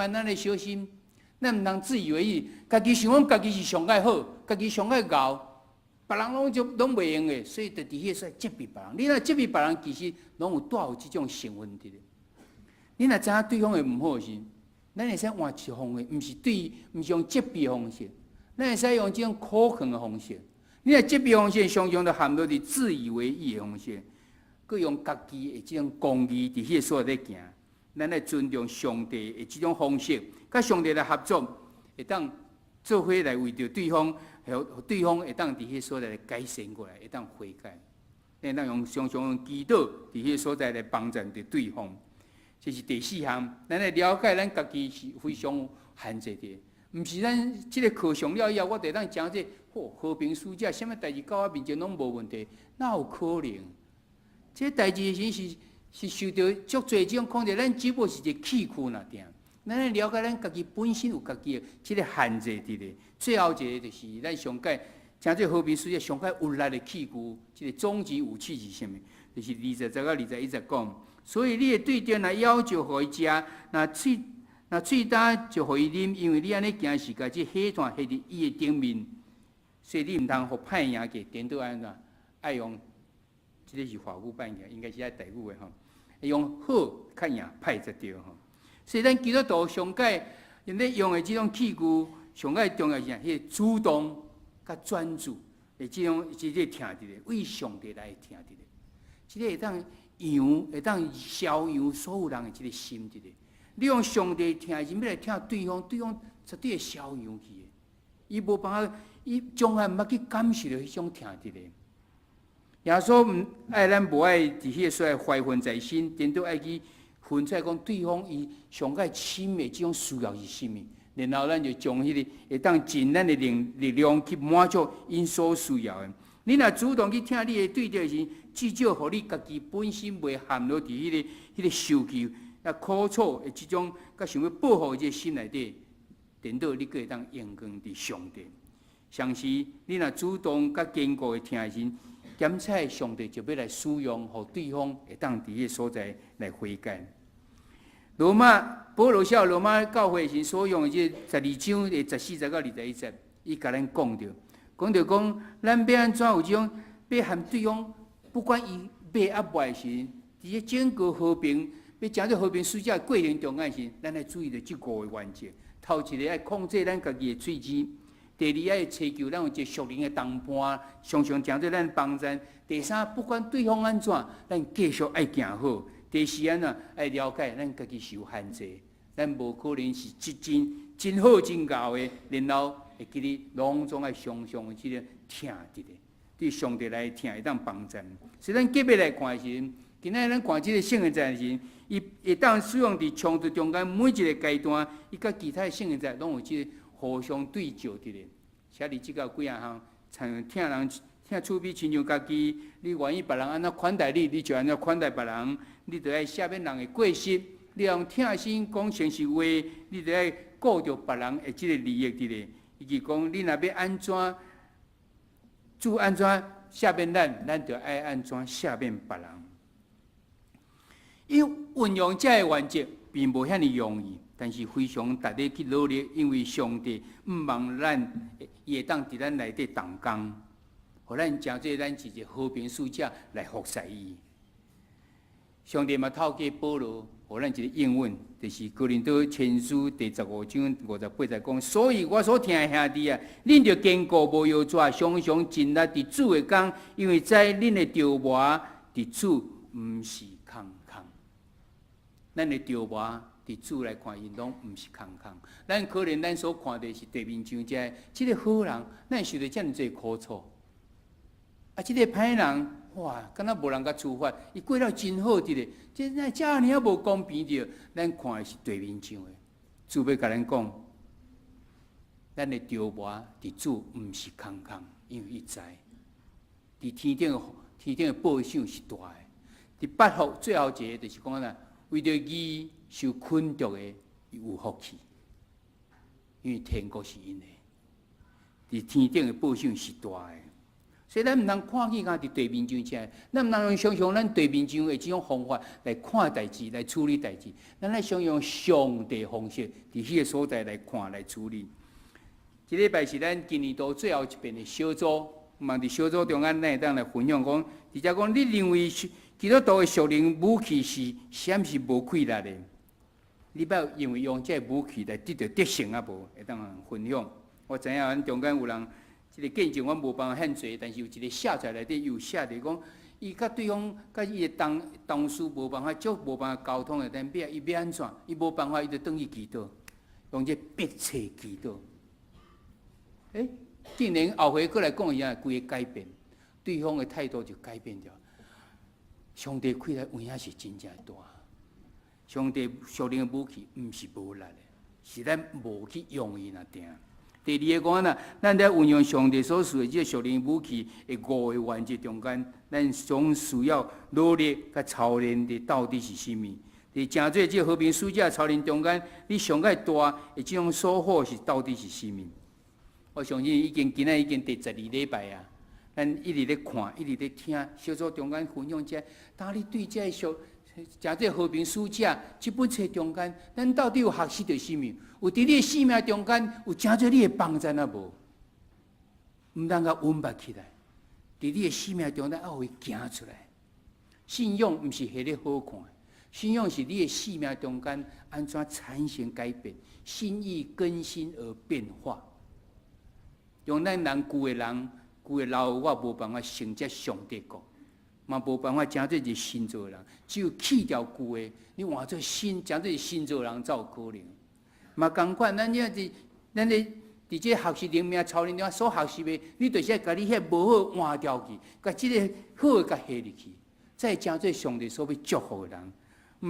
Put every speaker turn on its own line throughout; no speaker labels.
滿，咱愛小心，咱毋通自以為義，家己想講家己是上蓋好，家己上蓋𠢕，別人攏就攏袂用的，所以就佇彼個所在責備別人。你若責備別人，其實攏有帶有這種成分佇咧。你若知影對方的毋好時，咱會使換一方的，毋是對，毋是用責備方式，咱會使用這種苦勸的方式。你若責備方式，常常就陷入佇自以為義的方式，閣用家己的這種公義佇彼個所在行。咱愛尊重上帝的這種方式，佮上帝來合作，會當做伙來為著對方，予對方會當佇彼個所在來改善過來，會當悔改。會當用常常用祈禱佇彼個所在來幫助著對方。這是第四項，咱來了解咱家己是非常有限制的，毋是咱這個課上了以後，我就會當成這和平使者，啥物代誌到我面前攏無問題，哪有可能？這代誌時是受著足濟這種控制，咱只不過是一個器具爾定。咱愛了解咱家己本身有家己的這個限制佇咧。最後一個就是咱上蓋成做和平使者上蓋有力的器具，這個終極武器是啥物？就是20節到21節講。所以你的對敵若枵就予伊食，若喙焦就予伊啉，因為你按呢行是共這火炭下佇伊的頂面，所以你毋通予歹贏過，顛倒按怎？愛用，這個是華語版嘅，應該是愛台語的吼。用好較贏歹才對吼。所以咱基督徒上蓋𪜶咧用的這種器具，上蓋重要是啥？彼個主動佮專注的這種這個疼佇咧，為上帝來疼佇咧，這個會當揚，會當消揚所有人的這個心佇咧。你用上帝疼的心欲來疼對方，對方絕對會消揚去的。伊無辦法，伊從來毋捌去感受著彼種疼佇咧。耶穌毋愛咱無愛佇彼個所在懷恨在心，顛倒愛去分出來講對方伊上蓋深的這種需要是啥物，然後咱就將彼個會當盡咱的能力量去滿足𪜶所需要的。你若主動去疼你的對敵時，至少予你家己本身袂陷落佇彼個受氣、啊苦楚的這種，佮想欲報復的這個心內底，顛倒你閣會當榮光佇上帝。同時，你若主動佮堅固的疼時，檢採上帝就欲來使用，予對方會當佇彼個所在來悔改。羅馬保羅寫羅馬教會時所用的這12章的14節到21節，伊共咱講著，講著講，咱欲按怎有這種，欲和對方，不管伊欲抑袂時，佇這整個和平，欲成做和平使者的過程中間時，咱愛注意著這五個原則。頭一個愛控制咱家己的喙舌。第二，愛尋求咱有一個屬靈的同伴，常常成做咱幫贊。第三，不管對方按怎，咱繼續愛行好。第四，按怎愛了解咱家己是有限制，咱無可能是真真真好真𠢕的，然後會記得攏總愛常常的這個疼佇咧，對上帝來疼會當幫贊。所以咱特別來看的時，今仔咱看這個聖經節時，伊會當使用佇衝突中間每一個階段，伊佮其他的聖經節攏有這個互相對照佇咧。寫佇這個幾仔項，親疼人疼處比親像家己，你願意別人按怎款待你，你就按怎款待別人。你著愛赦免人的過失，你用疼心講誠實話，你著愛顧著別人的這個利益佇咧。以及講，你若欲按怎主按怎赦免咱，咱就愛按怎赦免別人。伊運用這個原則，並無遐爾容易，但是非常值得去努力，因為上帝毋望咱，伊會當佇咱內底動工，予咱成做咱一個和平使者來服侍伊。上帝嘛透過保羅，予咱一個應允，就是哥林多前書第15章58節講：所以我所疼的兄弟啊，恁著堅固無搖掣，常常盡力佇主的工，因為知恁的著磨佇主毋是空空。咱的著磨佇主來看，𪜶攏毋是空空。咱可能咱所看的是地面上這個，這個好人，咱受著遮爾濟苦楚。啊，這個歹人，哇，敢若無人共處罰，伊過了真好佇咧，這哪遮爾仔無公平著？咱看的是地面上的，主欲共咱講，咱的著磨佇主毋是空空，因為伊知，佇天頂的報賞是大的。佇八福最後一個就是講啦，為著義受困毒的有福氣，因為天國是𪜶的。佇天頂的報賞是大的。所以咱毋通看見敢佇地面上這，咱毋通想像咱地面上的這種方法來看代誌、來處理代誌。咱愛想用上帝方式，佇彼個所在來看、來處理。這禮拜是咱今年度最後一遍的小組，嘛佇小組中間，咱會當來分享講，直接講你認為基督徒的屬靈武器是啥物是無氣力的？你捌因為用這個武器來得著得勝啊無？會當分享。我知影咱中間有人。這個見證阮無辦法遐濟，但是有一個寫在內底，有寫著講，伊佮對方佮伊的同事無辦法，足無辦法溝通的，但尾仔伊欲按怎？伊無辦法，伊就轉去祈禱，用這迫切祈禱。欸，竟然後回過來講伊啊，規個改變，對方的態度就改變掉。上帝氣力有影是真正大，上帝屬靈的武器毋是無力的，是咱無去用伊爾定。第二個講啦，咱佇運用上帝所賜的這個屬靈武器的五個原則中間，咱總需要努力佮操練的到底是啥物？佇成做這個和平使者操練中間，你上蓋大的這種收穫是到底是啥物？我相信已經今仔已經第12禮拜啊，咱一直咧看，一直咧聽，小組中間分享這，當你對這個屬成做和平使者這本冊中間，咱到底有學習著啥物？有佇你的生命中間有成做你的幫助啊無？毋通共隱瞞起來，佇你的生命中間愛予伊行出來。信仰毋是翕咧好看，信仰是你的生命中間按怎產生改變，心意更新而變化。用咱人舊的人、舊的老我無辦法承接上帝國，嘛無辦法成做一個新造的人。只有去掉舊的，你換做新，成做新造人才有可能。嘛仝款，咱這佇咱咧佇這學習靈命操練中所學習的，你就是愛共你彼無好換掉去，共這个好的共加入去，才會成做上帝所欲祝福的人。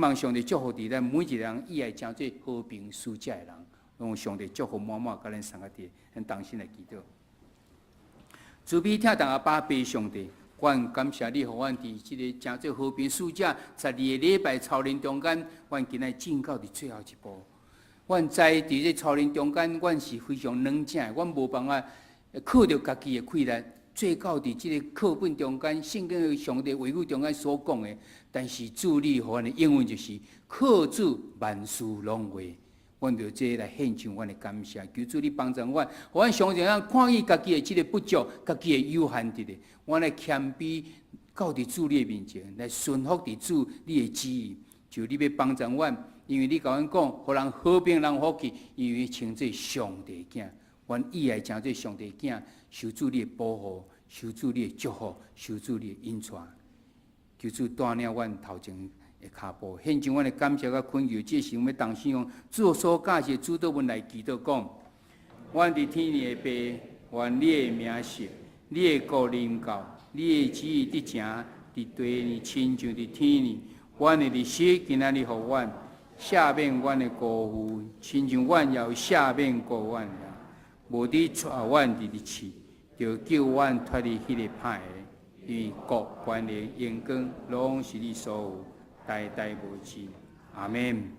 望上帝祝福佇咱每一個人，以愛成做和平使者的人。用上帝祝福滿滿，共咱送個佇，咱同心來祈禱。慈悲疼痛阿爸父上帝，阮感謝你，予阮佇這个成做和平使者12個禮拜操練中間，阮今仔進到佇最後一步。阮知佇這操練中間，阮是非常軟正的，阮無辦法靠著家己的氣力，做到佇這个課本中間、聖經的上帝話語中間所講的。但是主你予阮的應允就是靠主萬事攏會。阮就這來獻上阮的感謝，求主你幫助阮，予阮相信咱看見家己的這个不足，家己的有限佇咧，阮來謙卑到佇主你的面前，來順服佇主你的旨意，求你欲幫助阮，因為你共阮講，予人和平人福氣，因為稱做上帝囝，阮意愛成做上帝囝，受主你的保護，受主你的祝福，受主你的引帶，求主帶領阮頭前的跤步，獻上阮的感謝佮懇求，這是阮欲同心用主所教示主禱文來祈禱講：阮佇天的父，願你的名聖，你的國臨到，你的旨意得成，佇地呢，親像佇天呢。阮的日食今仔日予阮，赦免阮的過負，親像阮也有赦免過阮的人。無得帶阮入去試，著救阮脫離彼个歹的。因為國權力榮光攏是你所有，代代無盡。阿們。